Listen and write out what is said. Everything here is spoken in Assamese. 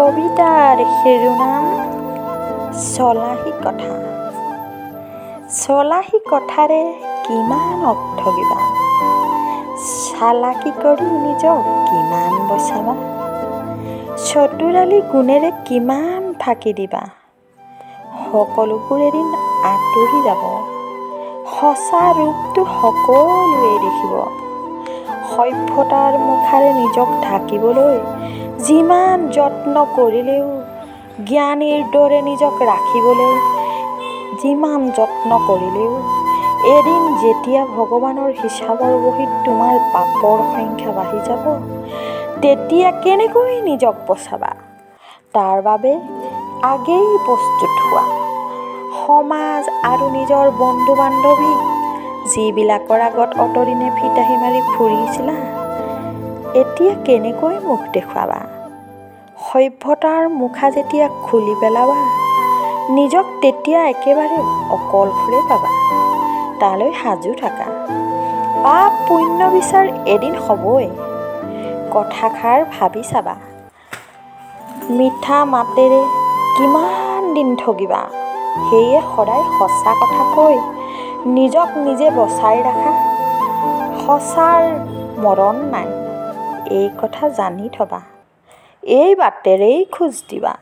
কবিতাৰ শিৰোনাম চলাহী কথা। চলাহী কথাৰে কিমানক ঠগিবা, চালাকি কৰি নিজক কিমান বচাবা, চতুৰালি গুণেৰে কিমান ফাঁকি দিবা, সকলোবোৰ এদিন আঁতৰি যাব, সঁচা ৰূপটো সকলোৱে দেখিব। সভ্যতাৰ মুখাৰে নিজক ঢাকিবলৈ যিমান যত্ন কৰিলেও, জ্ঞানীৰ দৰে নিজক ৰাখিবলৈ যিমান যত্ন কৰিলেও, এদিন যেতিয়া ভগৱানৰ হিচাপৰ বহীত তোমাৰ পাপৰ সংখ্যা বাঢ়ি যাব, তেতিয়া কেনেকৈ নিজক বচাবা? তাৰ বাবে আগেই প্ৰস্তুত হোৱা। সমাজ আৰু নিজৰ বন্ধু বান্ধৱীক যিবিলাকৰ আগত অতদিনে ফিতাহি মাৰি ফুৰিছিলা, এতিয়া কেনেকৈ মুখ দেখুৱাবা? সভ্যতাৰ মুখা যেতিয়া খুলি পেলাবা, নিজক তেতিয়া একেবাৰে অকলশৰে পাবা। তালৈ সাজু থাকা। পাপ পুণ্য বিচাৰ এদিন হ'বই। কথাষাৰ ভাবি চাবা। মিঠা মাতেৰে কিমান দিন ঠগিবা? সেয়ে সদায় সঁচা কথা কৈ নিজক নিজে বচাই ৰাখা। সঁচাৰ মৰণ নাই, এই কথা জানি থবা। এই বাটেৰেই খোজ দিবা।